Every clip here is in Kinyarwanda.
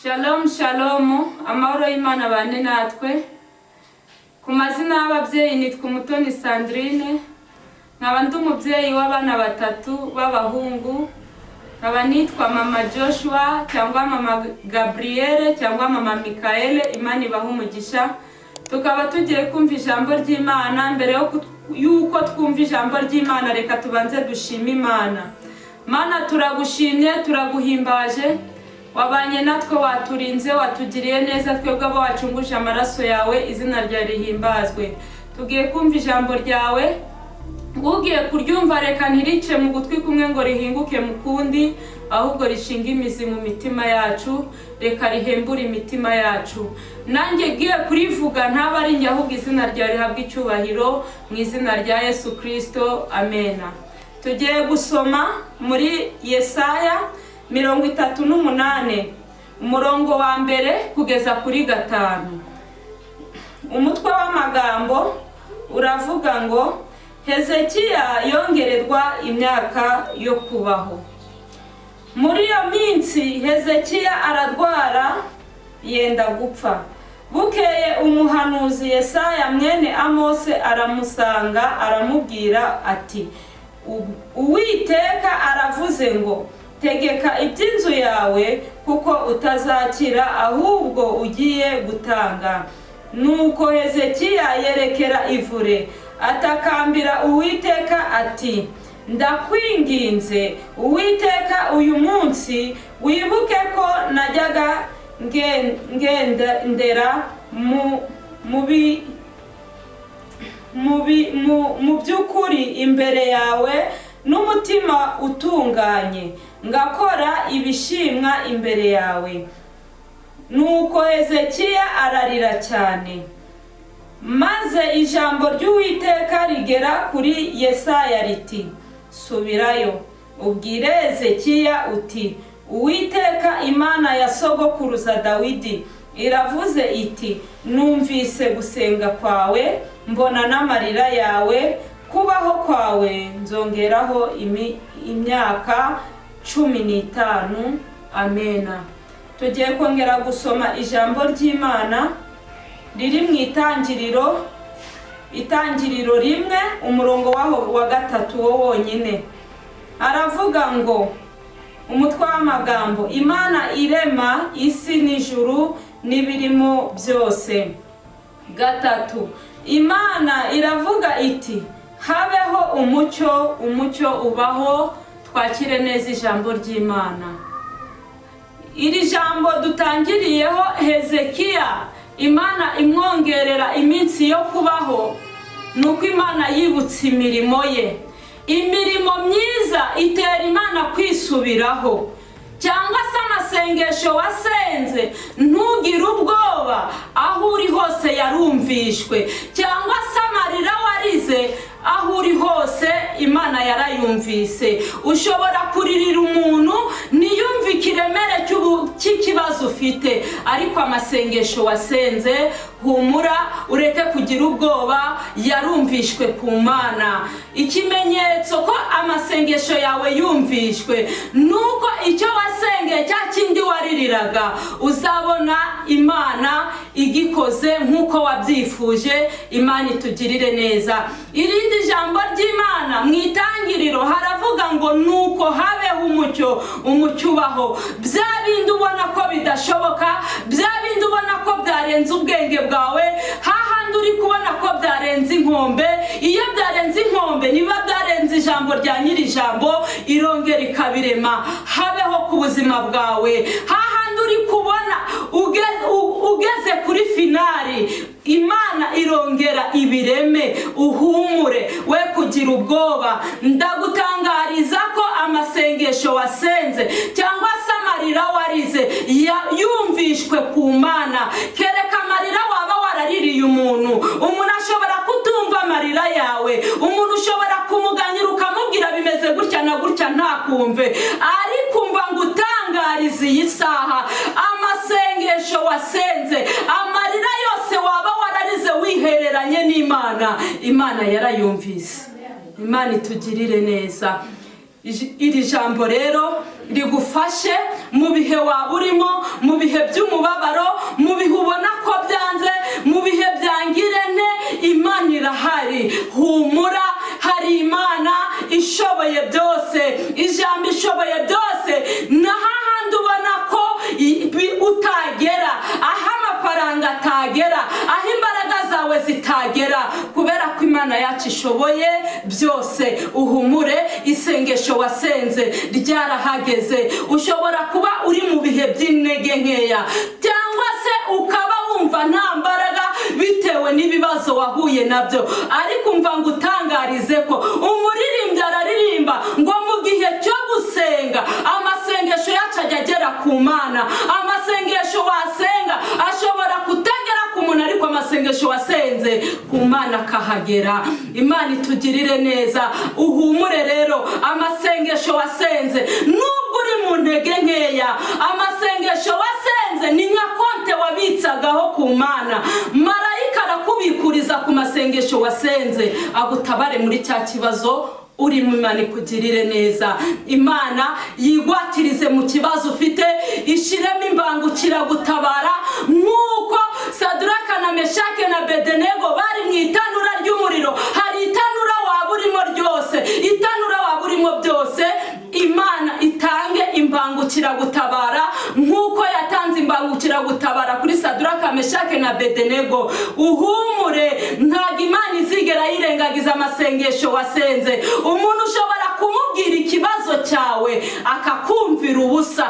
Shalom shalom, amahoro y'Imana bane natwe. Ku mazina y'ababyeyi nitwa Umutoni Sandrine, nkaba ndi umubyeyi w'abana batatu b'abahungu, nkaba nitwa Mama Joshua cyangwa Mama Gabrielle cyangwa Mama Michael. Imana ibaha umugisha. Tukaba tugiye kumva ijambo ry'Imana. Mbere y'uko twumva ijambo ry'Imana, reka tubanze dushime Imana. Mana, turagushimye, turaguhimbaje, wabanye natwe, waturinze, watugiriye neza, twebwe abo wacunguje amaraso yawe. Izina ryawe rihimbazwe. Tugiye kumva ijambo ryawe. Ugiye kuryumva, reka ntirice mu gutwi kumwe ngo rihinguke mu kundi, ahubwo rishinga imizi mu mitima yacu. Reka rihembure imitima yacu. Nanjye ngiye kurivuga, ntaba ari njye, ahubwo izina ryawe rihabwa icyubahiro, mu izina rya Yesu Kirisito, amena. Tugiye gusoma muri Yesaya 38, umurongo wa mbere kugeza kuri gatanu. Umutwe w'amagambo uravuga ngo: "Hezekiya yongererwa imyaka yo kubaho." Muri iyo minsi Hezekiya ararwara, yenda gupfa. Bukeye umuhanuzi Yesaya mwene Amose aramusanga, aramubwira ati: "Uwiteka aravuze ngo: 'Tegeka iby'inzu yawe, kuko utazakira, ahubwo ugiye gutanga.'" Nuko Hezekiya yerekera ivure, atakambira Uwiteka ati: "Ndakwinginze, Uwiteka, uyu munsi wibuke ko najyaga ngendera mu by'ukuri imbere yawe n'umutima utunganye, ngakora ibishimwa imbere yawe." Nuko Hezekiya ararira cyane. Maze ijambo ry'Uwiteka rigera kuri Yesaya riti: "Subirayo ubwire Hezekiya uti: 'Uwiteka Imana ya sogokuruza Dawidi iravuze iti: Numvise gusenga kwawe, mbona n'amarira yawe. Kubaho kwawe nzongeraho imyaka 15.'" Amena. Tugiye kongera gusoma ijambo ry'Imana riri mu Itangiriro, Itangiriro 1, umurongo waho wa gatatu wo wonyine. Aravuga ngo, umutwe w'amagambo: "Imana irema isi n'ijuru n'ibirimo byose." Gatatu: "Imana iravuga iti: 'Habeho umucyo.' Umucyo ubaho." Twakire neza ijambo ry'Imana. Iri jambo dutangiriyeho, Hezekiya Imana imwongerera iminsi yo kubaho, ni uko Imana yibutse imirimo ye. Imirimo myiza itera Imana kwisubiraho, cyangwa se amasengesho wasenze, ntugire ubwoba, aho uri hose yarumvishwe, cyangwa se amarira warize, aho uri hose Imana yarayumvise. Ushobora kuririra umuntu ntiyumve ikiremere cy'ikibazo ufite, ariko amasengesho wasenze, humura, ureke kugira ubwoba, yarumvishwe ku Mana. Ikimenyetso ko amasengesho yawe yumvishwe ni uko icyo wasengeye, cya kindi waririraga, uzabona Imana igikoze nk'uko wabyifuje. Imana itugirire neza. Irindi jambo ry'Imana mu Itangiriro haravuga ngo: "Nuko habeho umucyo, umucyo ubaho." Bya bindi ubona ko bidashoboka, bya bindi ubona ko byarenze ubwenge bwawe, hahandi uri kubona ko byarenze inkombe, iyo byarenze inkombe, niba byarenze ijambo rya nyiri ijambo, irongera ikabirema. Habeho ku buzima bwawe. Hahandi uri kubona ugeze kuri finale, Imana irongera ibireme. Uhumure, we kugira ubwoba. Ndagutangariza ko amasengesho wasenze cyangwa se amarira warize yumvishwe ku Mana. Kereka amarira waba waraririye umuntu. Umuntu ashobora kutumva amarira yawe, umuntu ushobora kumuganyira ukamubwira bimeze gutya na gutya, ntakumve. Ariko umva ngo utangarize iyi saha: amasengesho wasenze, amarira yose waba wararize wihereranye n'Imana, Imana yarayumvise. Imana itugirire neza. Iri jambo rero rigufashe mu bihe waba urimo, mu bihe. bihe by'umubabaro, mu bihe ubona ko byanze, mu bihe byangirene, Imana irahari. Humura, hari Imana ishoboye byose. Ijambo ishoboye byose na hahandi ubona ko utagera, aho amafaranga atagera, aho imbaraga zawe zitagera, kubera ko Imana yacu ishoboye byose. Uhumure, isengesho wasenze ryarahageze. Ushobora kuba uri mu bihe by'intege nkeya, cyangwa se ukaba wumva nta mbaraga bitewe n'ibibazo wahuye nabyo, ariko umva ngo utangarize ko umuririmbyi araririmba ngo mu gihe cyo gusenga amasengesho yacu ajya agera ku Mana. Amasengesho wasenga ashobora kutagera ku muntu, ariko amasengesho wasenze ku Mana akahagera. Imana itugirire neza. Uhumure rero, amasengesho wasenze, nubwo uri mu ntege nkeya, amasengesho wasenze ni nka konte wabitsagaho ku Mana. Marayika arakubikuriza ku masengesho wasenze, agutabare muri cya kibazo urimo. Imana ikugirire neza. Imana yigwatirize mu kibazo ufite, ishiremo imbangukiragutabara, nk'uko Saduraka na Meshake na Bedenego bari mu itanura ry'umuriro. Hari itanura waba urimo ryose, itanura waba urimo byose, Imana itange imbangukiragutabara nk'uko yatanze imbangukiragutabara kuri Saduraka, Meshake na Bedenego. Uhumure, ntabwo Imana izigera yirengagiza amasengesho wasenze. Umuntu ushobora kumubwira ikibazo cyawe akakumvira ubusa,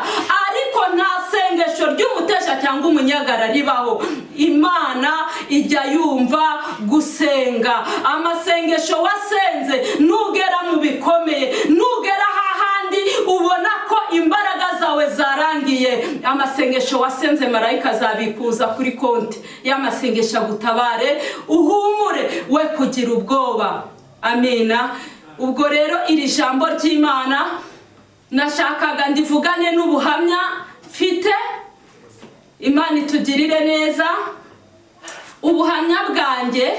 ariko nta sengesho ry'umutesha cyangwa umunyagara ribaho. Imana ijya yumva gusenga. Amasengesho wasenze, nugera mu bikomeye, nugera hahandi ubona ko imbaraga zawe zarangiye, amasengesho wasenze marayika azabikuza kuri konti y'amasengesho agutabare. Uhumure, we kugira ubwoba. Amina. Ubwo rero iri jambo ry'Imana nashakaga ndivugane n'ubuhamya mfite. Imana itugirire neza. Ubuhamya bwanjye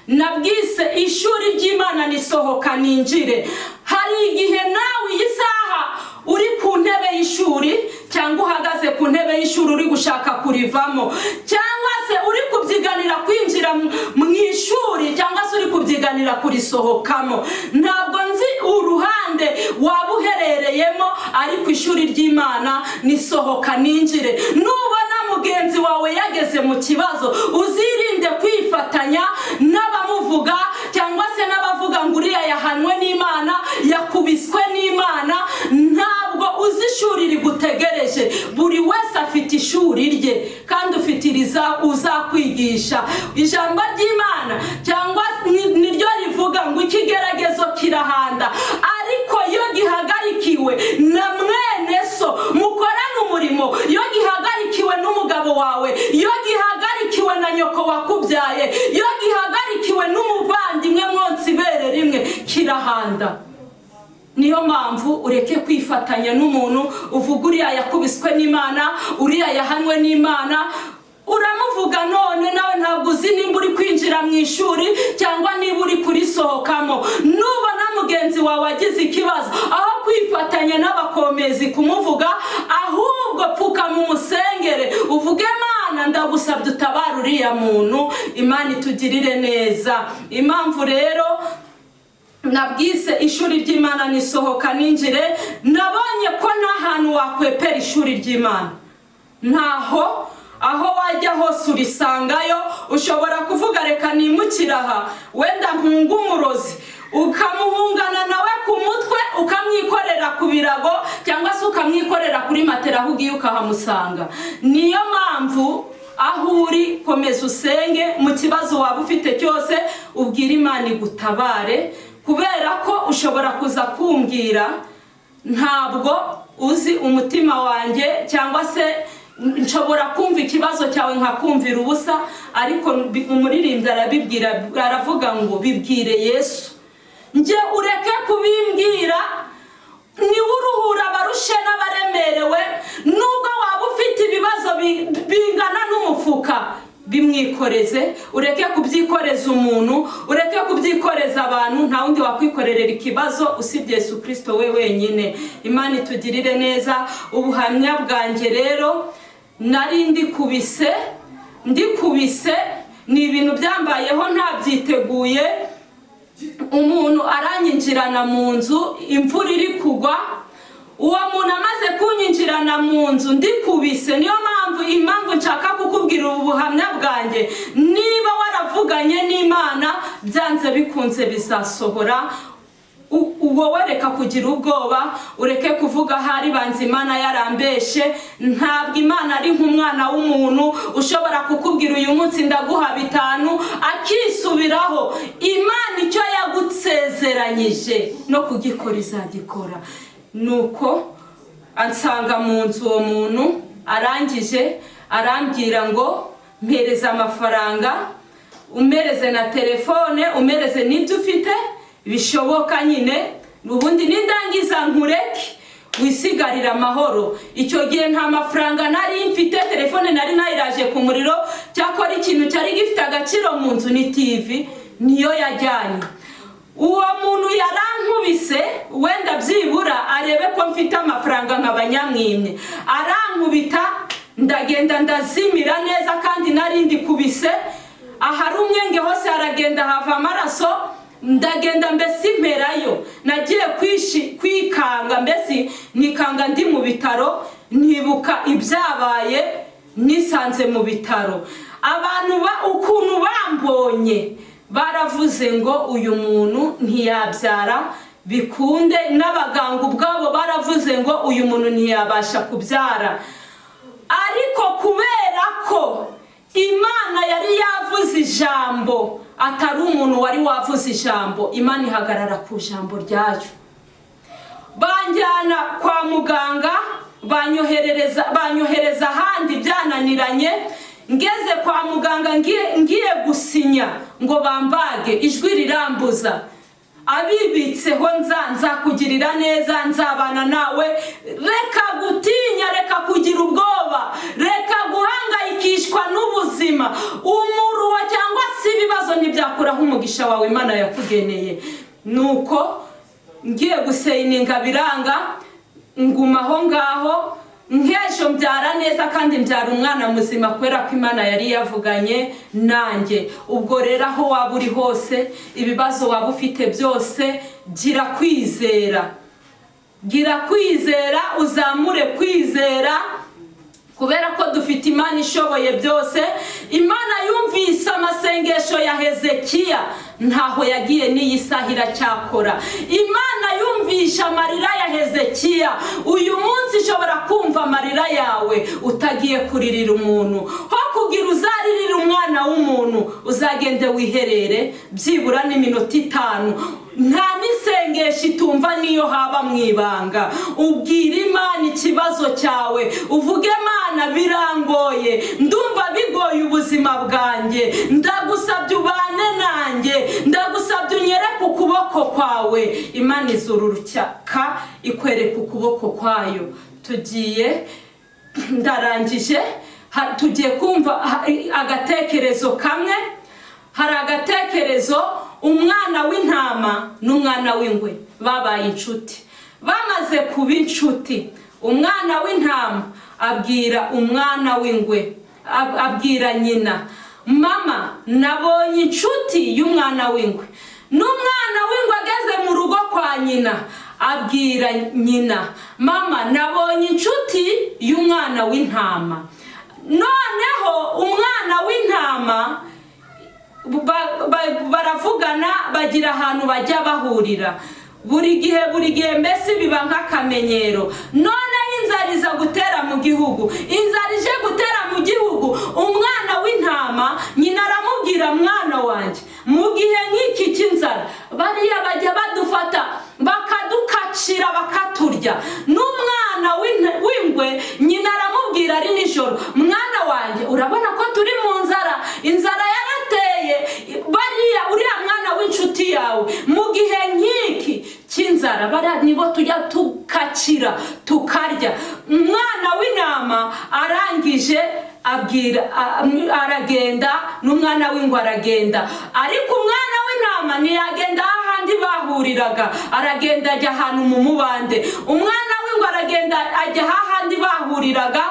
nabwise "Ishuri ry'Imana nisohoka ninjire". Hari igihe nawe iyi saha uri ku ntebe y'ishuri, cyangwa uhagaze ku ntebe y'ishuri uri gushaka kurivamo, cyangwa se uri kubyiganira kwinjira mu ishuri, cyangwa se uri kubyiganira kurisohokamo. Ntabwo nzi uruhande waba uherereyemo, ariko ishuri ry'Imana nisohoka ninjire. Nubona mugenzi wawe yageze mu kibazo, uzirinde kwifatanya n'abamuvuga, cyangwa se n'abavuga ngo uriya yahanwe n'Imana, yakubiswe n'Imana. Ntabwo uzi ishuri rigutegereje. Buri wese afite ishuri rye, kandi ufite iriza uzakwigisha. Ijambo ry'Imana cyangwa niryo rivuga ngo ikigeragezo kirahanda, ariko iyo gihagarikiwe na mwene so mukorana umurimo, iyo gihagarikiwe n'umugabo wawe, iyo gihagarikiwe na nyoko wakubyaye, iyo gihagarikiwe n'umuvandimwe mwonsa ibere rimwe, kirahanda. Niyo mpamvu ureke kwifatanya n'umuntu uvuga uriya yakubiswe n'Imana, uriya yahanwe n'Imana. Uramuvuga none, nawe ntabwo uzi nimba uri kwinjira mu ishuri cyangwa niba uri kurisohokamo. Nubona mugenzi wawe agize ikibazo, aho kwifatanya n'abakomezi kumuvuga, ahubwo pfukama umusengere, uvuge: "Mana, ndagusabye utabara uriya muntu." Imana itugirire neza. Impamvu rero nabwise "Ishuri ry'Imana nisohoka ninjire", nabonye ko nta hantu wakwepera ishuri ry'Imana. Ntaho, aho wajya hose urisangayo. Ushobora kuvuga: "Reka nimukire aha, wenda mpunga umurozi", ukamuhungana nawe ku mutwe, ukamwikorera ku birago, cyangwa se ukamwikorera kuri matera, aho ugiye ukahamusanga. Niyo mpamvu aho uri, komeza usenge. Mu kibazo waba ufite cyose, ubwire Imana igutabare, kubera ko ushobora kuza kumbwira, ntabwo uzi umutima wanjye, cyangwa se nshobora kumva ikibazo cyawe nkakumvira ubusa. Ariko umuririmbyi arabibwira, aravuga ngo bibwire Yesu, njye ureke kubimbwira, niwe uruhura abarushe n'abaremerewe. Nubwo waba ufite ibibazo bingana n'umufuka, bimwikoreze, ureke kubyikoreza umuntu, ureke kubyikoreza abantu. Nta wundi wakwikorerera ikibazo usibye Yesu Kirisito we wenyine. Imana itugirire neza. Ubuhamya bwanjye rero Nari ndikubise, ndikubise. Ni ibintu byambayeho ntabyiteguye. Umuntu aranyinjirana mu nzu, imvura iri kugwa. Uwo muntu amaze kunyinjirana mu nzu ndikubise, niyo mpamvu, impamvu nshaka kukubwira ubu buhamya bwanjye: niba waravuganye n'Imana, byanze bikunze bizasohora. Wowe reka kugira ubwoba, ureke kuvuga ahari banza Imana yarambeshe. Ntabwo Imana ari nk'umwana w'umuntu ushobora kukubwira uyu munsi ndaguha 5 akisubiraho. Imana icyo yagusezeranyije no kugikora izagikora. Nuko ansanga mu nzu uwo muntu, arangije arambwira ngo mpereze amafaranga, umereze na telefone, umereze n'ibyo ufite bishoboka nyine, ubundi nindangiza nkureke wisigarire amahoro. Icyo gihe nta mafaranga nari mfite, telefone nari nayiraje ku muriro. Cyakora ikintu cyari gifite agaciro mu nzu ni TV, niyo yajyanye. Uwo muntu yarankubise, wenda byibura arebe ko mfite amafaranga nk'abanyamwimye. Arankubita, ndagenda ndazimira neza, kandi nari ndikubise ahari umwenge hose haragenda hava amaraso. Ndagenda mbese imperayo nagiye kwikanga, mbese nikanga ndi mu bitaro, ntibuka ibyabaye, nisanze mu bitaro. Abantu ukuntu bambonye baravuze ngo uyu muntu ntiyabyara bikunde, n'abaganga ubwabo baravuze ngo uyu muntu ntiyabasha kubyara. Ariko kubera ko Imana yari yavuze ijambo, atari umuntu wari wavuze ijambo, Imana ihagarara ku ijambo ryayo. Banjyana kwa muganga, banyohereza ahandi byananiranye. Ngeze kwa muganga ngiye gusinya ngo bambage, ijwi rirambuza: abibitseho nza nzakugirira neza, nzabana nawe, reka gutinya, reka kugira ubwoba, reka guhangayikishwa n'ubuzima. Umuruho cyangwa se ibibazo ntibyakuraho umugisha wawe Imana yakugeneye. Nuko ngiye guseyininga biranga, nguma aho ngaho. Nk'ejo mbyara neza kandi mbyara umwana muzima, kubera ko Imana yari yavuganye nanjye. Ubwo rero aho waba uri hose, ibibazo waba ufite byose, gira kwizera, gira kwizera, uzamure kwizera, kubera ko dufite Imana ishoboye byose. Imana yumvise amasengesho ya Hezekiya, ntaho yagiye, n'iyi saha iracyakora. Imana yumvishe amarira ya Hezekiya, uyu munsi ishobora kumva amarira yawe utagiye kuririra umuntu. Ho kugira uzaririre umwana w'umuntu, uzagende wiherere byibura n'iminota 5. Nta n'isengesho itumva niyo haba mu ibanga. Ubwira Imana ikibazo cyawe, uvuge: Mana, birangoye, ndumva bigoye ubuzima bwanjye, ndagusabye ubane nanjye, ndagusabye unyereke ukuboko kwawe. Imana izururukaka ikwereka ukuboko kwayo. Tugiye, ndarangije. Tugiye kumva agatekerezo kamwe. Hari agatekerezo: umwana w'intama n'umwana w'ingwe babaye inshuti. Bamaze kuba inshuti, umwana w'intama abwira umwana w'ingwe, abwira nyina: mama, nabonye inshuti y'umwana w'ingwe. N'umwana w'ingwe ageze mu rugo kwa nyina abwira nyina: mama, nabonye inshuti y'umwana w'intama. Noneho umwana w'intama baravugana, bagira ahantu bajya bahurira buri gihe, buri gihe, mbese biba nk'akamenyero. Noneho inzara iza gutera mu gihugu. Inzara ije gutera mu gihugu, umwana w'intama nyina aramubwira: mwana wanjye, mu gihe nk'iki cy'inzara bariya bajya badufata bakadukacira bakaturya. N'umwana w'ingwe nyina aramubwira ari nijoro: mwana wanjye, urabona ko turi mu nzara, inzara yarateye, bariya uriya mwana w'inshuti yawe, mu gihe nk'iki cy'inzara bariya nibo tujya tukakira tukarya. Umwana w'intama arangije abwira aragenda, n'umwana w'ingwe aragenda, ariko umwana w'intama ntiyagenda hahandi bahuriraga, aragenda ajya ahantu mu mubande. Umwana w'ingwe aragenda ajya hahandi bahuriraga.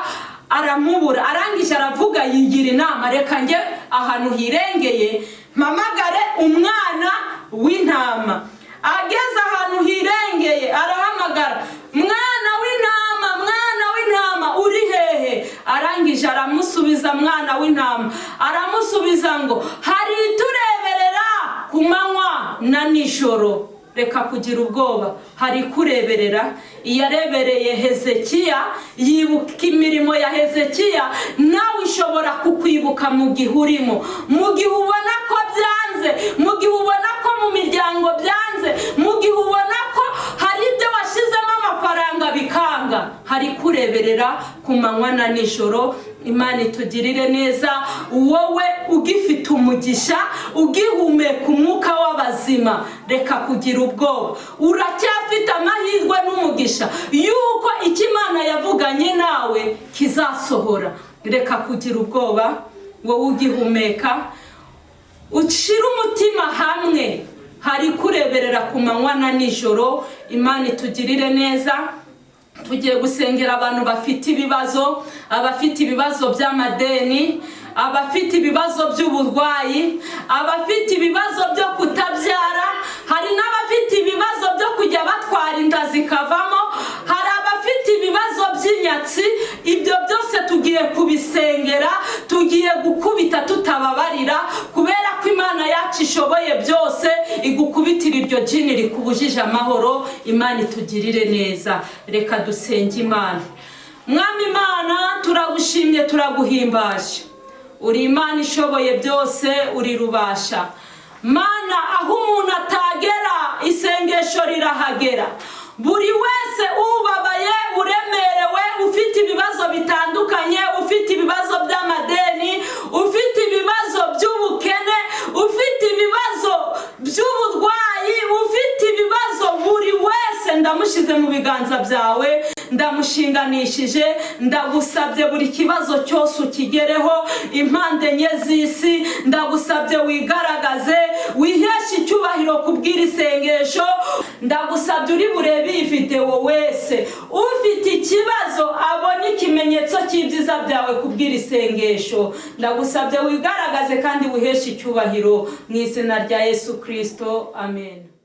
Aramubura. Arangije aravuga, yigira inama: "Reka njye ahantu hirengeye mpamagare umwana w'intama." Ageze ahantu hirengeye arahamagara: "Mwana w'intama, mwana w'intama, uri hehe?" Arangije aramusubiza, mwana w'intama aramusubiza ngo: "Hari itureberera ku manywa na nijoro." Reka kugira ubwoba, hari kureberera. Iyarebereye Hezekiya, yibuka imirimo ya Hezekiya, nawe ishobora kukwibuka mu gihe urimo, mu gihe ubona ko byanze, mu gihe ubona ko mu miryango byanze, mu gihe ubona ko hari ibyo washyizemo amafaranga bikanga. Hari kureberera ku manywa na nijoro. Imana itugirire neza. Wowe ugifite umugisha, ugihumeka umwuka w'abazima, reka kugira ubwoba. Uracyafite amahirwe n'umugisha yuko icyo Imana yavuganye nawe kizasohora. Reka kugira ubwoba, wowe ugihumeka, ucire umutima hamwe, hari kureberera ku manywa na nijoro. Imana itugirire neza. Tugiye gusengera abantu bafite ibibazo: abafite ibibazo by'amadeni, abafite ibibazo by'uburwayi, abafite ibibazo byo kutabyara, hari n'abafite ibibazo byo kujya batwara inda zikavamo, hari abafite ibibazo by'inyatsi. Ibyo byose tugiye kubisengera, tugiye gukubita tutababarira, kubera ko Imana yacu ishoboye byose. Igukubitira iryo jini rikubujije amahoro. Imana itugirire neza. Reka dusenge Imana. Mwami Imana, turagushimye, turaguhimbaje. Uri Imana ishoboye byose, uri rubasha. Mana, aho umuntu atagera, isengesho rirahagera. Buri wese ubabaye, uremerewe, ufite ibibazo bitandukanye, ufite ibibazo by'amadeni, ufite ibibazo by'ubukene, ufite ibibazo by'uburwayi, ufite ibibazo, buri wese ndamushyize mu biganza byawe, ndamushinganishije. Ndagusabye, buri kibazo cyose ukigereho. Impande enye z'isi, ndagusabye wigaragaze, wiheshe icyubahiro kubw'iri sengesho. Ndagusabye, uri burebe iyi videwo wese ufite ikibazo abone ikimenyetso cy'ibyiza byawe kubw'iri sengesho. Ndagusabye wigaragaze kandi wiheshe icyubahiro, mu izina rya Yesu Kirisito, amen.